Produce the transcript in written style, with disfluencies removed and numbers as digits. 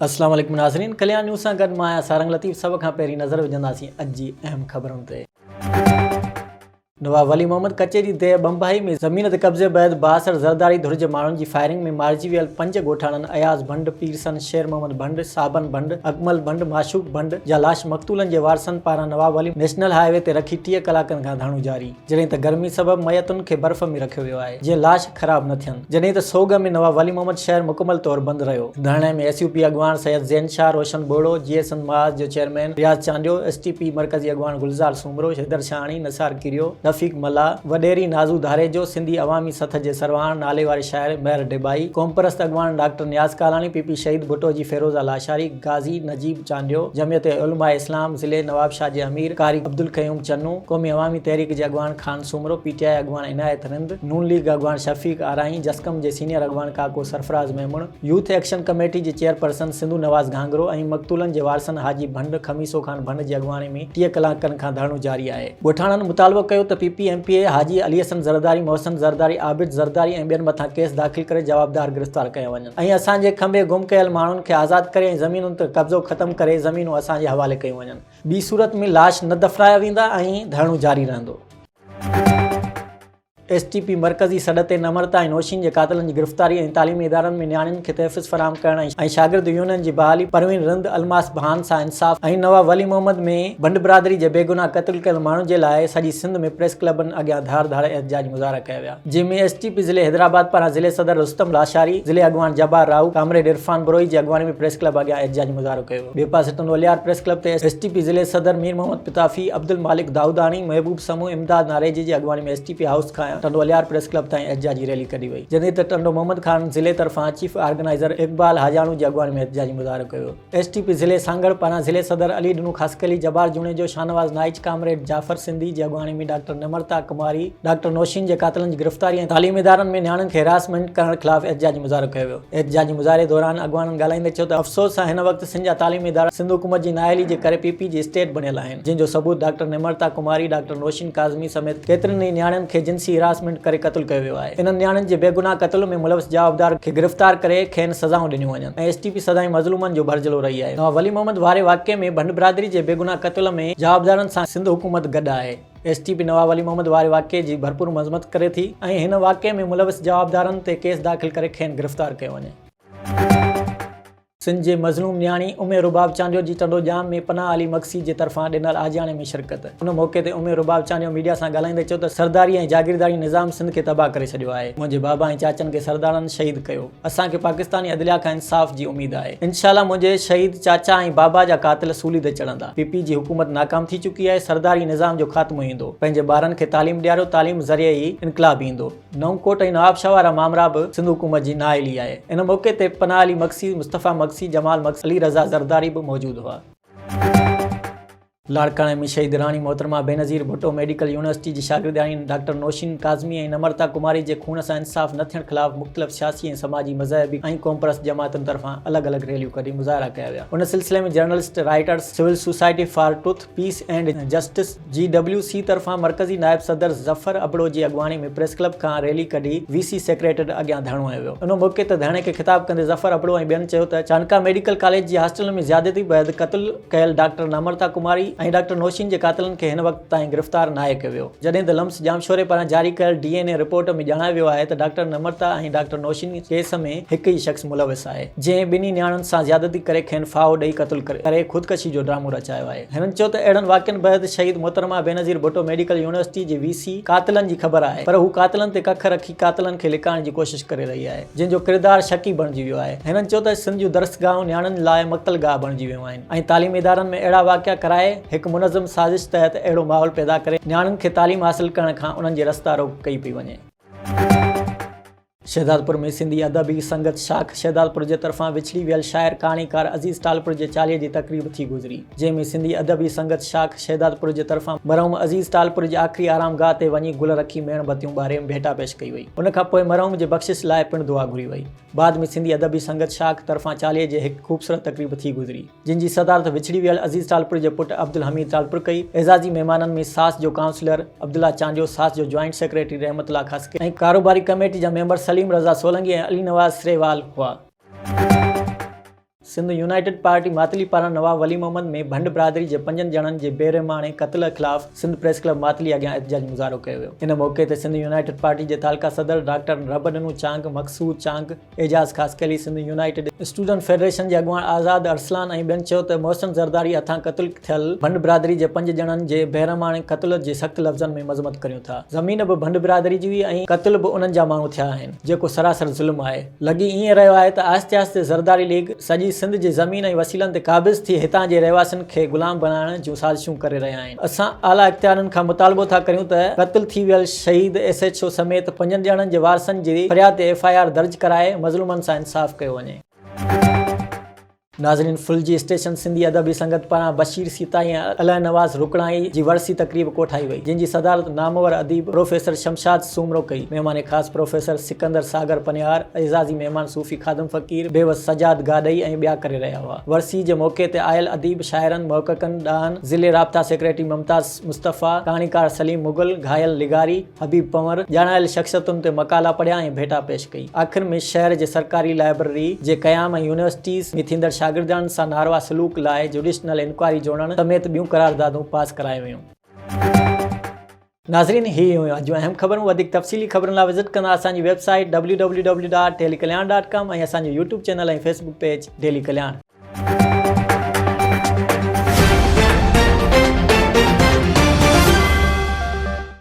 اسلام عليڪم ناظرين ڪليان نيوز سان گڏ مان آهيان سارنگ لطيف سڀ کان پهرين نظر وجهنداسين اڄ جي اهم خبرن تي. نواب ولي محمد ڪچي جي ديهه ٻنڀائي ۾ زمين تي قبضي بعد بااثر زرداري ڌر جي ماڻهن جي فائرنگ ۾ مارجي ويل پنج ڳوٺاڻن اياز ڀنڊ، پيرسن، شير محمد ڀنڊ، صابن ڀنڊ، اڪمل ڀنڊ، معشوق ڀنڊ جا لاش مقتولن جي وارثن پاران نواب ولي نيشنل هاء وي تي رکي 30 ڪلاڪن کان ڌرڻو جاري. جڏهن ته گرمي سبب ميتن کي برف ۾ رکيو ويو آهي جيئن لاش خراب نه ٿين. جڏهن ته سوڳ ۾ نواب ولي محمد شهر مڪمل طور بند رهيو. ڌرڻي ۾ ايس يو پي اڳواڻ سيد زين شاهه، روشن ٻوڙو، جي ايس اين محاذ جو chairman Riaz Chandio, S T P مرڪزي اڳواڻ گلزار سومرو، حيدر شاهاڻي، نثار ڪيريو، رفيق ملاح، وڏيري نازو ڌاريجو، سنڌي عوامي سٿ جي سرواڻ ناليواري شاعر مهر ڊيٻائي، قومپرست اڳواڻ doctor Niaz Kalani, P P Shaheed Bhutto جي فيروزه لاشاري، قاضي نجيب چانڊيو، جمعيت علماء اسلام ضلعي نوابشاهه جي امير قاري عبدالقيوم چنو، قومي عوامي تحريڪ جي اڳواڻ خان سومرو، پي ٽي آء اڳواڻ عنايت رند، نون ليگ اڳواڻ شفيق آرائين، جسقم جي سينيئر اڳواڻ ڪاڪو Sarfaraz Memon, youth action committee جي چيئرپرسن سنڌو نواز گهانگهرو ۽ مقتولن جي وارثن حاجي ڀنڊ، خميسو خان ڀنڊ جي اڳواڻي ۾ 30 ڪلاڪن کان ڌرڻو جاري آهي. ڳوٺاڻن مطالبو ڪيو ته P P M P A Haji Ali Hassan Zardari, Mohsin Zardari, Abid Zardari ۽ ٻين مٿان ڪيس داخل ڪري جوابدار گرفتار ڪيا وڃن. ۽ اسان جي کنڀي گم ڪيل ماڻهن کي آزاد ڪري ۽ زمينن تي قبضو ختم ڪري زمينون اسان جي حوالي ڪيون وڃن ٻي صورت ۾ لاش نه دفنايا ويندا ۽ ڌرڻو جاري رهندو. ايس ٽي پي مرڪزي سڏ تي نمرتا ۽ نوشين جي قاتلن جي گرفتاري ۽ تعليمي ادارن ۾ نياڻين کي تحفظ فراهم ڪرڻ ۽ شاگرد يونين جي بحالي پروين رند الماس ڀان سان انصاف ۽ نواب ولي محمد ۾ ڀنڊ برادري جي بيگناهه قتل ڪيل ماڻهن جي لاء سڄي سنڌ ۾ پريس ڪلبن اڳيان ڌار ڌار احتجاج مظاهرا ڪيا ويا. جنهن ۾ ايس ٽي پي ضلعي حيدرآباد پاران ضلعي صدر رستم لاشاري، ضلعي اڳواڻ جبار راهو، ڪامريڊ عرفان بروهي جي اڳواڻي ۾ پريس ڪلب اڳيان احتجاجي مظاهرو ڪيو ويو. ٻئي پاسي ٽنڊو الهيار پريس ڪلب تي ايس ٽي پي ضلعي صدر مير محمد پتافي، عبدالمالڪ دائوداڻي، محبوب سمون، امداد ناريجي جي اڳواڻي ۾ ايس ٽي پي هائوس کان ٽنڊو الهيار پريس ڪلب تائين احتجاجي ريلي ڪڍي وئي. جڏهن ته ٽنڊو محمد خان ضلعي طرفان چيف آرگنائيزر اقبال حاجاڻو جي اڳواڻي ۾ احتجاجي مظاهرو ڪيو ويو. ايس ٽي پي ضلعي سانگهڙ پاران ضلعي صدر علي ڏنو خاصخيلي، جبار جوڻيجو، شاهنواز نائچ، ڪامريڊ جعفر سنڌي جي اڳواڻي ۾ ڊاڪٽر نمرتا ڪماري، ڊاڪٽر نوشين جي قاتلن جي گرفتاري ۽ تعليمي ادارن ۾ نياڻين کي هراسمينٽ ڪرڻ خلاف احتجاجي مظاهرو ڪيو ويو. احتجاجي مظاهري دوران اڳواڻن ڳالهائيندي چيو ته افسوس سان هن وقت سنڌ جا تعليمي ادارا سنڌ حڪومت جي نااهلي جي ڪري پي پي جي اسٽيٽ بڻيل آهن جنهن جو ثبوت ڊاڪٽر نمرتا ڪماري، ڊاڪٽر نوشين ڪاظمي سميت ڪيترين ئي نياڻين کي جنسي هراسمينٽ ڪري قتل ڪيو ويو آهي. انهن نياڻين جي بيگناهه قتل ۾ ملوث جوابدار کي گرفتار ڪري کين سزائون ڏنيون وڃن. ۽ ايس ٽي پي سدائين مظلومن جو ڀرجهلو رهي آهي. نواب ولي محمد واري واقعي ۾ ڀنڊ برادري جي بيگناهه قتل ۾ جوابدارن سان سنڌ حڪومت گڏ آهي. S T P Nawab Wali Muhammad واري واقعي جي ڀرپور مذمت ڪري ٿي ۽ هن واقعي ۾ ملوث جوابدارن تي ڪيس داخل ڪري کين گرفتار ڪيو وڃي. سنڌ جي مظلوم نياڻي ام رباب چانڊيو جي ٽنڊو ڄام ۾ پناهه علي مگسي جي طرفان ڏنل آجياڻي ۾ شرڪت. ان موقعي تي ام رباب چانڊيو ميڊيا سان ڳالهائيندي چيو ته سرداري ۽ جاگيرداري نظام سنڌ کي تباهه ڪري ڇڏيو آهي. منهنجي بابا ۽ چاچن کي سردارن شهيد ڪيو. اسان کي پاڪستاني عدليا کان انصاف جي اميد آهي. انشاء الله منهنجي شهيد چاچا ۽ بابا جا قاتل سولي تي چڙهندا. پي پي جي حڪومت ناڪام ٿي چڪي آهي، سرداري نظام جو خاتمو ايندو. پنهنجي ٻارن کي تعليم ڏياريو، تعليم ذريعي ئي انقلاب ايندو. نئون ڪوٽ ۽ نوابشاهه وارا مامرا به سنڌ حڪومت جي نااهلي آهي. ان موقعي تي پناهه علي مگسي، مصطفيٰ مگسي، جمال مگسي، علي رضا زرداري به موجود هئا. لاڙڪاڻي ۾ شهيد راڻي محترمه بينظير ڀٽو ميڊيڪل يونيورسٽي جي شاگردياڻين ڊاڪٽر نوشين ڪاظمي ۽ نمرتا ڪماري جي خون سان انصاف نه ٿيڻ خلاف مختلف سياسي ۽ سماجي مذهبي ۽ قومپرست جماعتن طرفان الڳ الڳ ريليون ڪڍي مظاهرا ڪيا ويا ان سلسلي ۾ journalist writers civil society for truth peace and justice G W C طرفان مرڪزي نائب صدر ظفر ابڙو جي اڳواڻي ۾ پريس ڪلب کان ريلي ڪڍي وي سي سيڪريٽريٽ اڳيان ڌرڻو هنيو ويو ان موقعي تي ڌرڻي کي خطاب ڪندي ظفر ابڙو ۽ ٻين چيو ته چانڊڪا ميڊيڪل ڪاليج جي هاسٽلن ۾ زيادتي بعد قتل ڪيل ڊاڪٽر نمرتا ڪماري ۽ ڊاڪٽر نوشين جي قاتلن کي هن وقت تائين گرفتار ناهي ڪيو ويو، جڏهن ته لمس ڄامشوري پاران جاري ڪيل ڊي اين اي رپورٽ ۾ ڄاڻايو ويو آهي ته ڊاڪٽر نمرتا ۽ ڊاڪٽر نوشين ڪيس ۾ هڪ ئي شخص ملوث آهي، جنهن ٻنهي نياڻين سان زيادتي ڪري کين ڦاهو ڏئي قتل ڪري خودڪشي جو ڊرامو رچايو آهي. هنن چيو ته اهڙن واقعن بعد شهيد محترمه بينظير ڀٽو ميڊيڪل يونيورسٽي جي وي سي قاتلن جي خبر آهي پر هو قاتلن تي ڪک رکي قاتلن کي لڪائڻ جي ڪوشش ڪري رهي آهي. جنهن جو ڪردار شڪي بڻجي ويو آهي. هنن چيو ته سنڌ جون درسگاهون نياڻين لاء مقتل گاهه بڻجي ويون آهن ۽ تعليمي ادارن ۾ اهڙا واقعا ڪرائي هڪ منظم سازش تحت اهڙو ماحول پيدا ڪري نياڻين کي تعليم حاصل ڪرڻ کان انهن جي رستا روڪ ڪئي پئي وڃي. شهدادپور ۾ سنڌي ادبي سنگت شاخ شهدادپور جي طرفان وڇڙي ويل شاعر ڪهاڻيڪار عزيز ٽالپر جي چاليهي جي تقريب ٿي گذري. جنهن ۾ سنڌي ادبي سنگت شاخ شهدادپور جي طرفان مرحوم عزيز ٽالپر جي آخري آرام گاهه تي وڃي گل رکي ميڻ بتيون ٻاري ڀيٽا پيش ڪئي وئي. ان کان پوء مرحوم جي بخشش لاء پڻ دعا گهري وئي. بعد ۾ سنڌي ادبي سنگت شاخ طرفان چاليهي جي هڪ خوبصورت تقريب ٿي گذري، جنهن جي صدارت وڇڙي ويل عزيز ٽالپر جي پٽ عبدالحميد ٽالپر ڪئي. اعزازي مهمانن ۾ ساس جو ڪائونسلر عبدالله چانڊيو، ساس جو جوائنٽ سيڪريٽري رحمت الله خاصخيلي ۽ ڪاروباري ڪميٽي جا ميمبر سليم رضا سولنگي ۽ علي نواز سريوال هئا. سنڌ يونائيٽيڊ پارٽي ماتلي پاران نواب ولي محمد ۾ ڀنڊ برادري جي پنجن ڄڻن جي بي رحماڻي قتل خلاف سنڌ پريس ڪلب ماتلي اڳيان احتجاجي مظاهرو ڪيو ويو. ان موقعي تي سنڌ يونائيٽيڊ پارٽي جي تعلقه صدر doctor Rabdino Chang, Maqsood Chang, Ejaz Khaskheli, Sindh united student federation جي اڳواڻ آزاد ارسلان ۽ ٻين چيو ته محسن زرداري هٿان قتل ٿيل ڀنڊ برادري جي پنج ڄڻن جي بيرحماڻي قتل جي سخت لفظن ۾ مذمت ڪريون ٿا. زمين به ڀنڊ برادري جي هئي ۽ قتل به انهن جا ماڻهو ٿيا آهن، جيڪو سراسر ظلم آهي. لڳي ائين رهيو آهي ته آهستي آهستي زرداري ليگ سڄي سنڌ جي زمين ۽ وسيلن تي قابض ٿي هتان جي رهواسين کي غلام بڻائڻ جون سازشون ڪري رهيا آهن. اسان اعليٰ اختيارين کان مطالبو ٿا ڪريون ته قتل ٿي ويل شهيد ايس ايڇ او سميت پنجن ڄڻن جي وارثن جي فرياد تي ايف I R درج ڪرائي مظلومن سان انصاف ڪيو وڃي. ناظرين ڦلجي اسٽيشن سنڌي ادبي سنگت پاران بشير سيتائي ۽ الهه نواز رڪڻائي جي ورسي تقريب ڪوٺائي وئي، جنهن جي صدارت نامور اديب پروفيسر شمشاد سومرو ڪئي. مهمان خاص پروفيسر سڪندر ساگر پنهيار، اعزازي مهمان صوفي خادم فقير، بيوس سجاد گاڏهي ۽ ٻيا ڪري رهيا هئا. ورسي جي موقعي تي آيل اديب، شاعرن، محققن ڏانهن ضلعي رابطا سيڪريٽري ممتاز مصطفيٰ، ڪهاڻيڪار سليم مغل، گهايل لغاري، حبيب پنور ڄاڻايل شخصيتن تي مقالا پڙهيا ۽ ڀيٽا پيش ڪئي. آخر ۾ شهر جي سرڪاري لائبرري جي قيام ۽ يونيورسٽيز ۾ ٿيندڙ شاگردياڻين سان ناروا سلوڪ لاء جوڊيشنل انڪوائري جوڙڻ سميت ٻيون قراردادون پاس ڪرايون ويون. ناظرين هي هيون اڄ جون اهم خبرون وڌيڪ تفصيلي خبرن لاء وزٽ ڪندا اسان جي website W W W dot daily Kalyan dot com ۽ اسان جو YouTube channel ۽ Facebook page daily Kalyan.